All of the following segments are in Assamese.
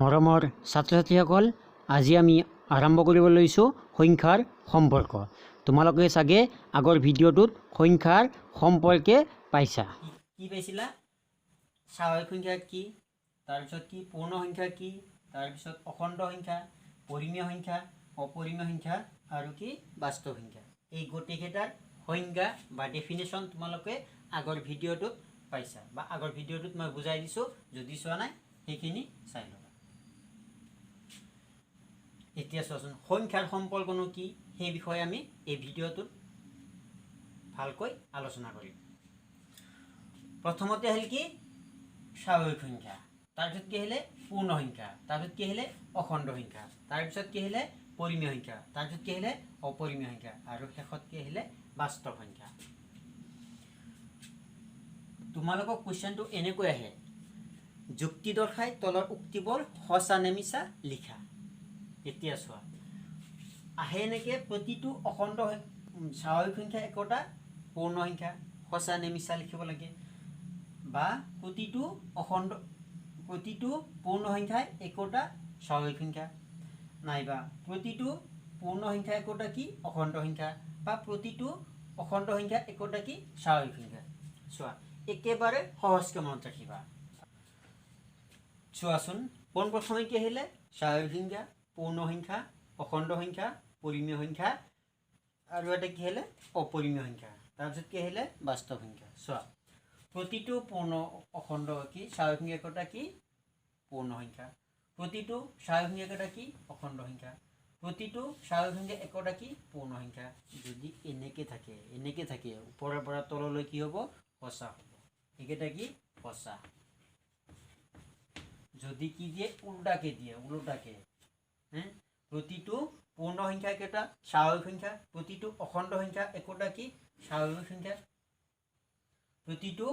মৰমৰ ছাত্ৰ ছাত্ৰীসকল, আজি আমি আৰম্ভ কৰিব লৈছোঁ সংখ্যাৰ সম্পৰ্ক। তোমালোকে চাগে আগৰ ভিডিঅ'টোত সংখ্যাৰ সম্পৰ্কে পাইছা। কি পাইছিলা? স্বাভাৱিক সংখ্যা কি, তাৰপিছত কি পূৰ্ণ সংখ্যা কি, তাৰপিছত অখণ্ড সংখ্যা, পৰিমেয় সংখ্যা, অপৰিমেয় সংখ্যা আৰু কি বাস্তৱ সংখ্যা। এই গোটেইকেইটাৰ সংজ্ঞা বা ডেফিনেশ্যন তোমালোকে আগৰ ভিডিঅ'টোত পাইছা বা আগৰ ভিডিঅ'টোত মই বুজাই দিছোঁ। যদি চোৱা নাই, সেইখিনি চাই ল'বা। এতিয়া চোৱাচোন, সংখ্যাৰ সম্পৰ্কনো কি, সেই বিষয়ে আমি এই ভিডিঅ'টোত ভালকৈ আলোচনা কৰিম। প্ৰথমতে আহিল কি? স্বাভাৱিক সংখ্যা। তাৰপিছত কি আহিলে? পূৰ্ণ সংখ্যা। তাৰপিছত কি আহিলে? অখণ্ড সংখ্যা। তাৰপিছত কি আহিলে? পৰিমেয় সংখ্যা। তাৰপিছত কি আহিলে? অপৰিমেয় সংখ্যা। আৰু শেষত কি আহিলে? বাস্তৱ সংখ্যা। তোমালোকক কুৱেশ্যনটো এনেকৈ আহে, যুক্তি দৰ্শাই তলৰ উক্তিবোৰ সঁচা নে মিছা লিখা। এতিয়া চোৱা, আহে এনেকৈ, প্ৰতিটো অখণ্ড স্বাভাৱিক সংখ্যা একোটা পূৰ্ণ সংখ্যা, সঁচা নে মিছা লিখিব লাগে, বা প্ৰতিটো পূৰ্ণ সংখ্যাই একোটা স্বাভাৱিক সংখ্যা, নাইবা প্ৰতিটো পূৰ্ণ সংখ্যা একোটা কি অখণ্ড সংখ্যা, বা প্ৰতিটো অখণ্ড সংখ্যা একোটা কি স্বাভাৱিক সংখ্যা। চোৱা, একেবাৰে সহজকৈ মনত ৰাখিবা। চোৱাচোন, পোনপ্ৰথমে কি আহিলে? স্বাভাৱিক সংখ্যা, পূৰ্ণ সংখ্যা, অখণ্ড সংখ্যা, পৰিমেয় সংখ্যা আৰু এটা কি আহিলে? অপৰিমেয় সংখ্যা। তাৰপিছত কি আহিলে? বাস্তৱ সংখ্যা। চোৱা, প্ৰতিটো পূৰ্ণ অখণ্ড কি স্বাভাৱিক সংখ্যা একোটা কি পূৰ্ণ সংখ্যা, প্ৰতিটো স্বাভাৱিক সংখ্যা একোটা কি অখণ্ড সংখ্যা, প্ৰতিটো স্বাভাৱিক সংখ্যা একোটা কি পূৰ্ণ সংখ্যা। যদি এনেকৈ থাকে, ওপৰৰ পৰা তললৈ কি হ'ব? সঁচা হ'ব। এইকেইটা কি সঁচা। যদি কি দিয়ে? উল্টাকে দিয়ে, ওলোটাকে, প্ৰতিটো পূৰ্ণ সংখ্যা কেইটা স্বাভাৱিক সংখ্যা, প্ৰতিটো অখণ্ড সংখ্যা একোটা কি স্বাভাৱিক সংখ্যা, প্ৰতিটো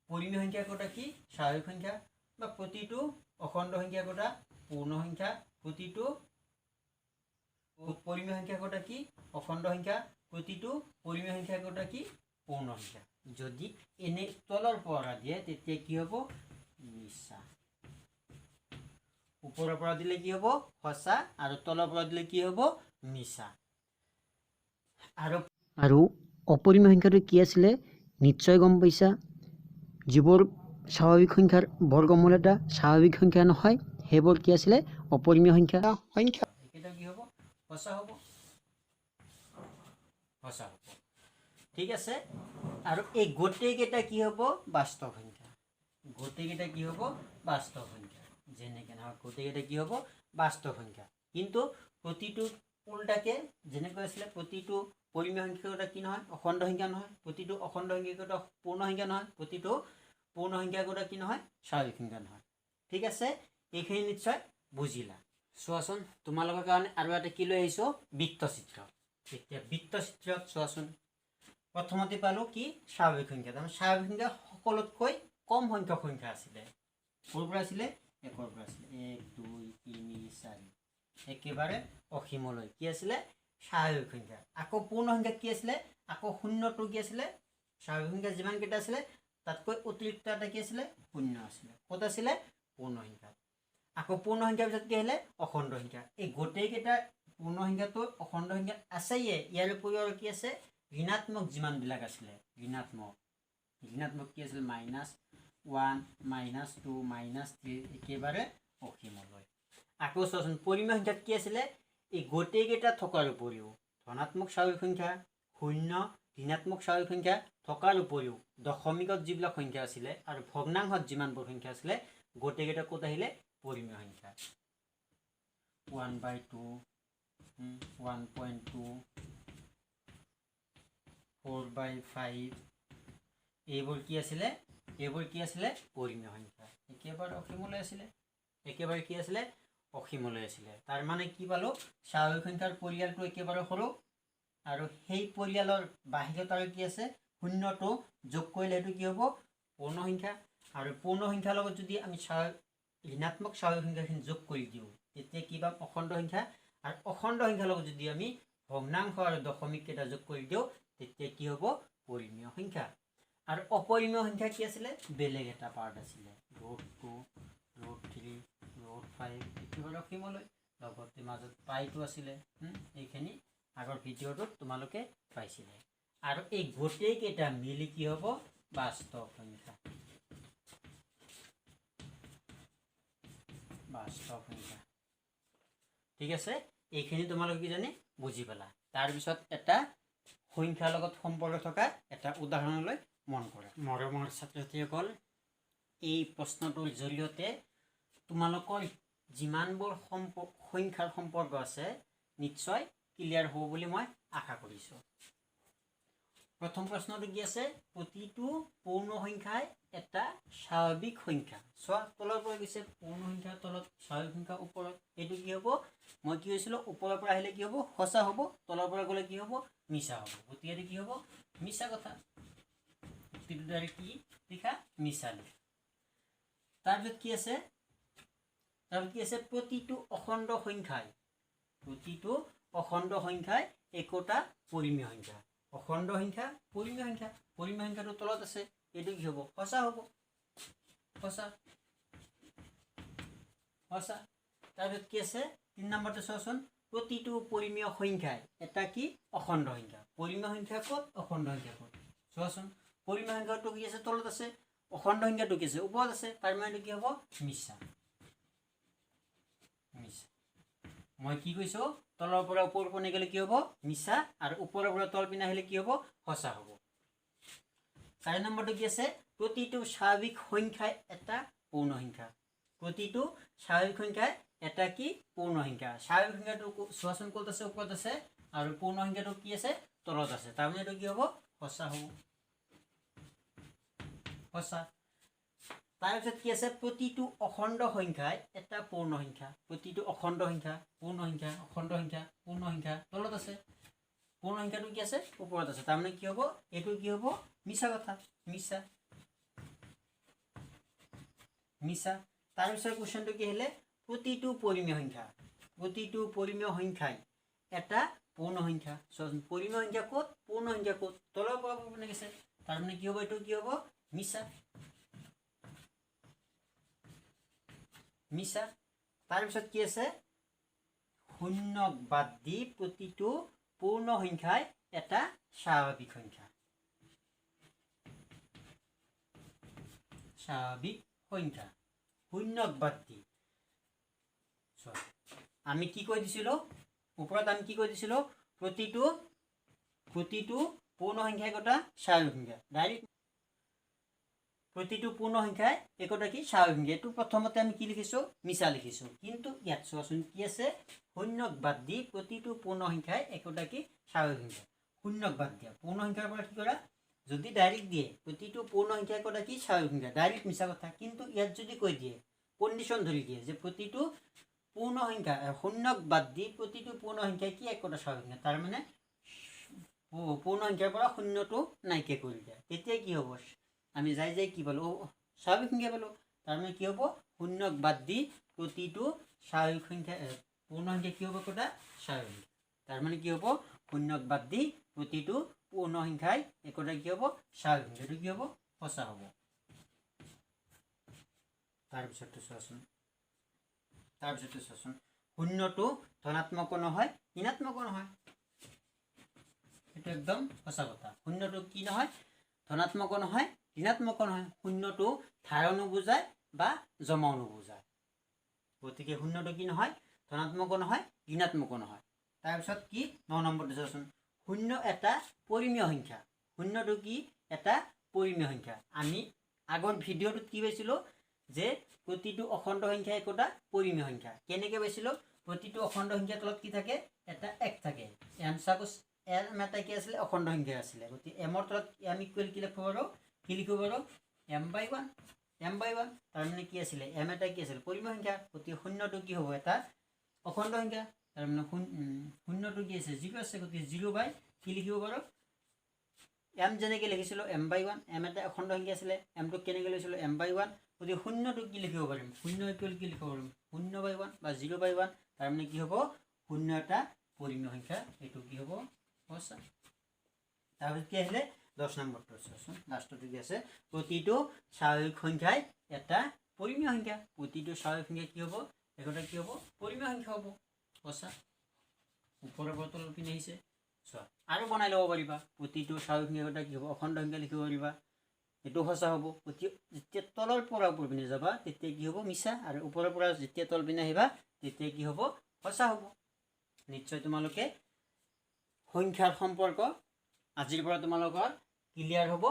পৰিমেয় সংখ্যা একোটা কি স্বাভাৱিক সংখ্যা, বা প্ৰতিটো অখণ্ড সংখ্যা একোটা পূৰ্ণ সংখ্যা, প্ৰতিটো পৰিমেয় সংখ্যা একোটা কি অখণ্ড সংখ্যা, প্ৰতিটো পৰিমেয় সংখ্যা একোটা কি পূৰ্ণ সংখ্যা। যদি এনে তলৰ পৰা দিয়ে, তেতিয়া কি হ'ব? মিছা। ওপৰৰ পৰা দিলে কি হ'ব? সঁচা। আৰু তলৰ পৰা দিলে কি হ'ব? মিছা। আৰু অপৰিমেয় সংখ্যাটো কি আছিলে, নিশ্চয় গম পাইছা। যিবোৰ স্বাভাৱিক সংখ্যাৰ বৰ্গমূল এটা স্বাভাৱিক সংখ্যা নহয়, সেইবোৰ কি আছিলে? অপৰিমেয় সংখ্যা। এইকেইটা কি হ'ব? সঁচা হ'ব, সঁচা হ'ব। ঠিক আছে। আৰু এই গোটেইকেইটা কি হ'ব? বাস্তৱ সংখ্যা। গোটেইকেইটা কি হ'ব? বাস্তৱ সংখ্যা। যেনেকে নহওক, গোটেইকেইটা কি হ'ব? বাস্তৱ সংখ্যা। কিন্তু প্ৰতিটো উল্টাকে যেনেকৈ আছিলে, প্ৰতিটো পৰিমেয় সংখ্যা কি নহয়? অখণ্ড সংখ্যা নহয়। প্ৰতিটো অখণ্ড সংখ্যা একোটা পূৰ্ণ সংখ্যা নহয়। প্ৰতিটো পূৰ্ণ সংখ্যা একোটা কি নহয়? স্বাভাৱিক সংখ্যা নহয়। ঠিক আছে, এইখিনি নিশ্চয় বুজিলা। চোৱাচোন, তোমালোকৰ কাৰণে আৰু এটা কি লৈ আহিছোঁ? বৃত্তচিত্ৰ। এতিয়া বৃত্তচিত্ৰত চোৱাচোন, প্ৰথমতে পালোঁ কি? স্বাভাৱিক সংখ্যা। তাৰমানে স্বাভাৱিক সংখ্যা সকলোতকৈ কম সংখ্যক সংখ্যা আছিলে। ক'ৰ পৰা আছিলে? একৰ পৰা আছিলে। এক, দুই, তিনি, চাৰি, একেবাৰে অসীমলৈ কি আছিলে? স্বাভাৱিক সংখ্যা। আকৌ পূৰ্ণ সংখ্যা কি আছিলে? আকৌ শূন্যটো কি আছিলে? স্বাভাৱিক সংখ্যা যিমানকেইটা আছিলে, তাতকৈ অতিৰিক্ত এটা কি আছিলে? শূন্য আছিলে। ক'ত আছিলে? পূৰ্ণ সংখ্যা। আকৌ পূৰ্ণ সংখ্যাৰ পিছত কি আহিলে? অখণ্ড সংখ্যা। এই গোটেইকেইটা পূৰ্ণ সংখ্যাটো অখণ্ড সংখ্যা আছেয়ে, ইয়াৰ উপৰিও আৰু কি আছে? ঋণাত্মক যিমানবিলাক আছিলে, ঋণাত্মক কি আছিল? -1, -2, -3, একেবাৰে অসীমলৈ। আকৌ চোৱাচোন, পৰিমেয় সংখ্যাত কি আছিলে? এই গোটেইকেইটা থকাৰ উপৰিও ধনাত্মক স্বাভাৱিক সংখ্যা, শূন্য, ঋণাত্মক স্বাভাৱিক সংখ্যা থকাৰ উপৰিও দশমিকত যিবিলাক সংখ্যা আছিলে আৰু ভগ্নাংশত যিমানবোৰ সংখ্যা আছিলে, গোটেইকেইটা ক'ত আহিলে? পৰিমেয় সংখ্যা। 1/2, 1.2, 4/5, এইবোৰ কি আছিলে? এইবোৰ কি আছিলে? পৰিমেয় সংখ্যা। একেবাৰে অসীমলৈ আছিলে। একেবাৰে কি আছিলে? অসীমলৈ আছিলে। তাৰ মানে কি পালোঁ? স্বাভাৱিক সংখ্যাৰ পৰিয়ালটো একেবাৰে সৰু আৰু সেই পৰিয়ালৰ বাহিৰত আৰু কি আছে? শূন্যটো যোগ কৰিলে সেইটো কি হ'ব? পূৰ্ণ সংখ্যা। আৰু পূৰ্ণ সংখ্যাৰ লগত যদি আমি ঋণাত্মক স্বাভাৱিক সংখ্যাখিনি যোগ কৰি দিওঁ, তেতিয়া কি পাম? অখণ্ড সংখ্যা। আৰু অখণ্ড সংখ্যাৰ লগত যদি আমি ভগ্নাংশ আৰু দশমিক কেইটা যোগ কৰি দিওঁ, তেতিয়া কি হ'ব? পৰিমেয় সংখ্যা। আৰু অপৰিমেয় সংখ্যা কি আছিলে? বেলেগ এটা পাৰ্ট আছিলে, √2, √3, √4। অসীমলৈ, লগতে মাজত পাইটো আছিলে। এইখিনি আগৰ ভিডিঅ'টোত তোমালোকে পাইছিলে। আৰু এই গোটেইকেইটা মিলি কি হ'ব? বাস্তৱ সংখ্যা, বাস্তৱ সংখ্যা। ঠিক আছে, এইখিনি তোমালোকে কিজানি বুজি পালা। তাৰপিছত এটা সংখ্যাৰ লগত সম্পৰ্ক থকা এটা উদাহৰণলৈ মন কৰা। মৰমৰ ছাত্ৰ ছাত্ৰীসকল, এই প্ৰশ্নটোৰ জৰিয়তে তোমালোকৰ যিমানবোৰ সংখ্যাৰ সম্পৰ্ক আছে নিশ্চয় ক্লিয়াৰ হ'ব বুলি মই আশা কৰিছোঁ। প্ৰথম প্ৰশ্নটো কি আছে? প্ৰতিটো পূৰ্ণ সংখ্যাই এটা স্বাভাৱিক সংখ্যা। চোৱা, তলৰ পৰা গৈছে, পূৰ্ণ সংখ্যাৰ তলত, স্বাভাৱিক সংখ্যা ওপৰত। এইটো কি হ'ব? মই কি কৈছিলোঁ? ওপৰৰ পৰা আহিলে কি হ'ব? সঁচা হ'ব। তলৰ পৰা গ'লে কি হ'ব? মিছা হ'ব। গতিকে এইটো কি হ'ব? মিছা কথা। এইটো ডাইৰেক্ট কি লিখা? মিছা লিখা। তাৰপিছত কি আছে? তাৰপিছত কি আছে? প্ৰতিটো অখণ্ড সংখ্যাই, প্ৰতিটো অখণ্ড সংখ্যাই একোটা পৰিমেয় সংখ্যা। অখণ্ড সংখ্যা, পৰিমেয় সংখ্যা, পৰিমেয় সংখ্যাটো তলত আছে, এইটো কি হ'ব? সঁচা হ'ব, সঁচা, সঁচা। তাৰপিছত কি আছে? 3 নম্বৰটো চোৱাচোন, প্ৰতিটো পৰিমেয় সংখ্যাই এটা কি? অখণ্ড সংখ্যা। পৰিমেয় সংখ্যা ক'ত? অখণ্ড সংখ্যা ক'ত? চোৱাচোন, পৰিমেয় সংখ্যাটো কি আছে? তলত আছে। অখণ্ড সংখ্যাটো কি আছে? ওপৰত আছে। তাৰ মানে কি হ'ব? মিছা, মিছা। মই কি কৈছোঁ? তলৰ পৰা ওপৰ পিনে গ'লে কি হ'ব? মিছা। আৰু ওপৰৰ পৰা তল পিনে আহিলে কি হ'ব? সঁচা হ'ব। 4 নম্বৰটো কি আছে? প্ৰতিটো স্বাভাৱিক সংখ্যাই এটা পূৰ্ণ সংখ্যা। প্ৰতিটো স্বাভাৱিক সংখ্যাই এটা কি? পূৰ্ণ সংখ্যা। স্বাভাৱিক সংখ্যাটো চোৱাচোন ক'ত আছে? ওপৰত আছে। আৰু পূৰ্ণ সংখ্যাটো কি আছে? তলত আছে। তাৰমানে এইটো কি হ'ব? সঁচা হ'ব, সঁচা। তাৰপিছত কি আছে? প্ৰতিটো অখণ্ড সংখ্যাই এটা পূৰ্ণ সংখ্যা। প্ৰতিটো অখণ্ড সংখ্যা, পূৰ্ণ সংখ্যা, অখণ্ড সংখ্যা, পূৰ্ণ সংখ্যা তলত আছে, পূৰ্ণ সংখ্যাটো কি আছে? ওপৰত আছে। তাৰমানে কি হ'ব? এইটো কি হ'ব? মিছা কথা, মিছা, মিছা। তাৰপিছত কুৱেশ্যনটো কি আহিলে? প্ৰতিটো পৰিমেয় সংখ্যা, প্ৰতিটো পৰিমেয় সংখ্যাই এটা পূৰ্ণ সংখ্যা। চোৱাচোন, পৰিমেয় সংখ্যা ক'ত? পূৰ্ণ সংখ্যা ক'ত? তলৰ পৰা ওপৰ পিনে গৈছে। তাৰমানে কি হ'ব? এইটো কি হ'ব? মিছা, মিছা। তাৰপিছত কি আছে? শূন্যক বাদ দি প্ৰতিটো পূৰ্ণ সংখ্যাই এটা স্বাভাৱিক সংখ্যা, স্বাভাৱিক সংখ্যা, শূন্যক বাদ দি। চোৱা, আমি কি কৈ দিছিলোঁ? ওপৰত আমি কি কৈ দিছিলোঁ? প্ৰতিটো প্ৰতিটো পূৰ্ণ সংখ্যা একোটা স্বাভাৱিক সংখ্যা। ডাইৰেক্ট প্ৰতিটো পূৰ্ণ সংখ্যাই একোটা কি? স্বাভাৱিক সংখ্যা। এইটো প্ৰথমতে আমি কি লিখিছোঁ? মিছা লিখিছোঁ। কিন্তু ইয়াত চোৱাচোন কি আছে? শূন্যক বাদ দি প্ৰতিটো পূৰ্ণ সংখ্যাই একোটা কি? স্বাভাৱিক সংখ্যা। শূন্যক বাদ দিয়া, পূৰ্ণ সংখ্যাৰ পৰা কি কৰা? যদি ডাইৰেক্ট দিয়ে প্ৰতিটো পূৰ্ণ সংখ্যা একোটা কি? স্বাভাৱিক সংখ্যা, ডাইৰেক্ট মিছা কথা। কিন্তু ইয়াত যদি কৈ দিয়ে, কণ্ডিশ্যন ধৰি দিয়ে যে প্ৰতিটো পূৰ্ণ সংখ্যা শূন্যক বাদ দি প্ৰতিটো পূৰ্ণ সংখ্যাই কি? একোটা স্বাভাৱিক সংখ্যা। তাৰমানে পূৰ্ণ সংখ্যাৰ পৰা শূন্যটো নাইকিয়া কৰি দিয়া, তেতিয়া কি হ'ব? আমি যাই যাই কি পালোঁ? স্বাভাৱিক সংখ্যা পালোঁ। তাৰমানে কি হ'ব? শূন্যক বাদ দি প্ৰতিটো স্বাভাৱিক সংখ্যা, পূৰ্ণ সংখ্যা কি হ'ব? একোটা স্বাভাৱিক সংখ্যা। তাৰমানে কি হ'ব? শূন্যক বাদ দি প্ৰতিটো পূৰ্ণ সংখ্যাই একোটা কি হ'ব? স্বাভাৱিক সংখ্যা। এইটো কি হ'ব? সঁচা হ'ব। তাৰপিছতটো চোৱাচোন, তাৰপিছতটো চোৱাচোন, শূন্যটো ধনাত্মকো নহয়, ঋণাত্মকো নহয়। এইটো একদম সঁচা কথা। শূন্যটো কি নহয়? ধনাত্মকো নহয়, ঋণাত্মকো নহয়। শূন্যটো ধাৰও নুবুজায় বা জমাও নুবুজায়। গতিকে শূন্যটো কি নহয়? ধনাত্মকো নহয়, ঋণাত্মকো নহয়। তাৰপিছত কি? 9 নম্বৰটো চোৱাচোন, শূন্য এটা পৰিমেয় সংখ্যা। শূন্যটো কি? এটা পৰিমেয় সংখ্যা। আমি আগৰ ভিডিঅ'টোত কি পাইছিলোঁ? যে প্ৰতিটো অখণ্ড সংখ্যা একোটা পৰিমেয় সংখ্যা। কেনেকৈ পাইছিলোঁ? প্ৰতিটো অখণ্ড সংখ্যাৰ তলত কি থাকে? এটা এক থাকে। এম চাপ'জ এম এটা কি আছিলে? অখণ্ড সংখ্যা আছিলে। গতিকে এমৰ তলত এম ইকুৱেল কি লিখিব পাৰোঁ? কি লিখিব পাৰোঁ? M by one, M by one. তাৰমানে কি আছিলে? এম এটা কি আছিলে? পৰিমেয় সংখ্যা। গতিকে শূন্যটো কি হ'ব? এটা অখণ্ড সংখ্যা। তাৰমানে শূন্যটো কি আছে? জিৰ' আছে। গতিকে জিৰ' বাই কি লিখিব পাৰোঁ? এম যেনেকৈ লিখিছিলোঁ এম বাই ওৱান, এম এটা অখণ্ড সংখ্যা আছিলে, এমটোক কেনেকৈ লৈছিলোঁ? M buy one. গতিকে শূন্যটো কি লিখিব পাৰিম? শূন্য ইকুৱেল কি লিখিব পাৰিম? শূন্য বাই ওৱান বা জিৰ' বাই ওৱান। তাৰমানে কি হ'ব? শূন্য এটা পৰিমেয় সংখ্যা। এইটো কি হ'ব? সঁচা। তাৰপিছত কি আহিলে? 10 নম্বৰটো চোৱাচোন, লাষ্টটো কি আছে? প্ৰতিটো স্বাভাৱিক সংখ্যাই এটা পৰিমেয় সংখ্যা। প্ৰতিটো স্বাভাৱিক সংখ্যা কি হ'ব? একোটা কি হ'ব? পৰিমেয় সংখ্যা হ'ব। সঁচা, ওপৰৰ পৰা তলৰ পিনে আহিছে। চোৱা, আৰু বনাই ল'ব পাৰিবা। প্ৰতিটো স্বাভাৱিক সংখ্যা একোটা কি হ'ব? অখণ্ড সংখ্যা লিখিব পাৰিবা। এইটো সঁচা হ'ব। প্ৰতি যেতিয়া তলৰ পৰা ওপৰ পিনে যাবা, তেতিয়া কি হ'ব? মিছা। আৰু ওপৰৰ পৰা যেতিয়া তল পিনে আহিবা, তেতিয়া কি হ'ব? সঁচা হ'ব। নিশ্চয় তোমালোকে সংখ্যাৰ সম্পৰ্ক আজিৰ পৰা তোমালোকৰ ক্লিয়াৰ হ'ব।